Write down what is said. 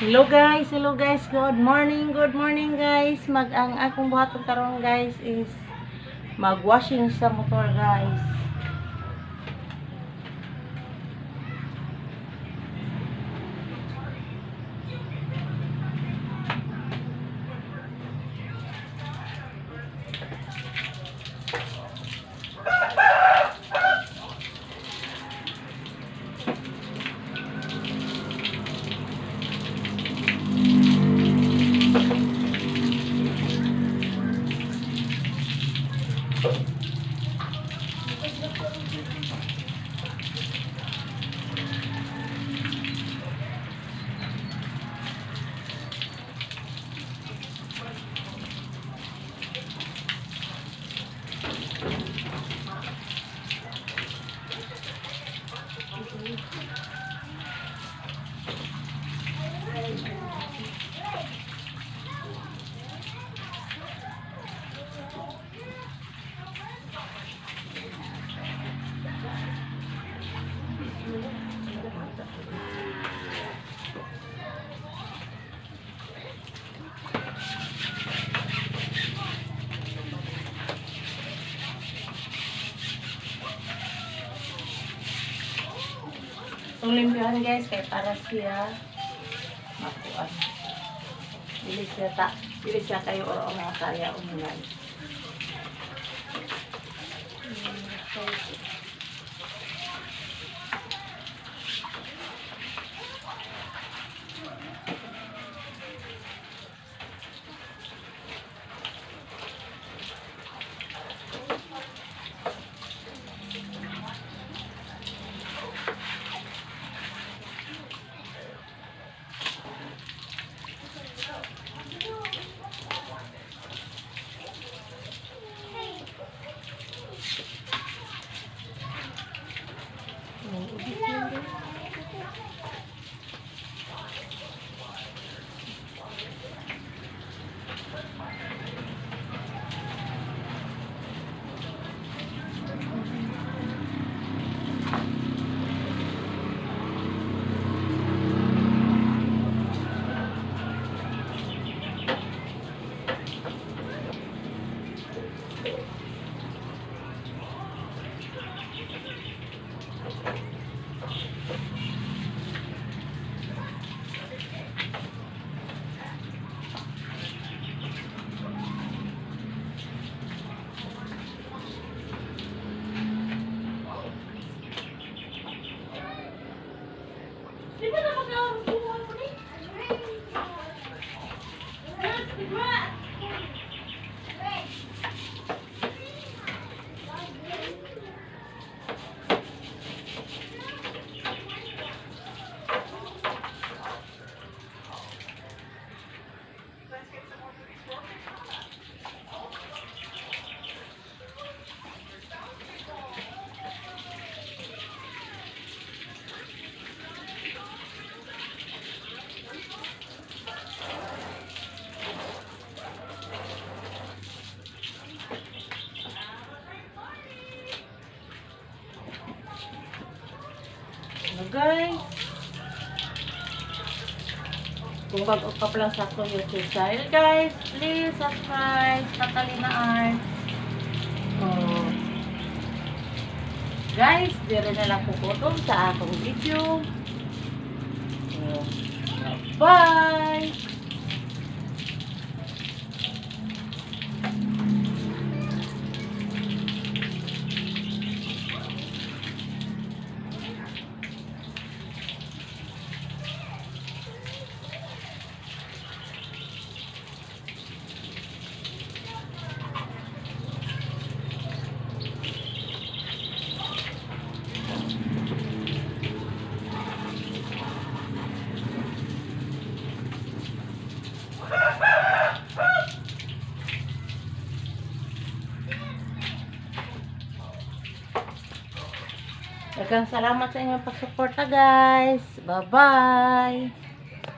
Hello guys, hello guys. Good morning guys. Mag ang akong buhaton karon guys is mag-washing sa motor guys. Itong limpihan guys kay para siya makuan. Dili siya ta, dili siya kayo or ang kaya umulan. Hello guys. Kung bago ka pa lang sa akong YouTube channel guys, please subscribe Catalina Arts. Oh. Guys, dire na lang kukutom sa akong video. Oh. Bye! Daghang salamat sa inyong pagsuporta guys. Bye-bye.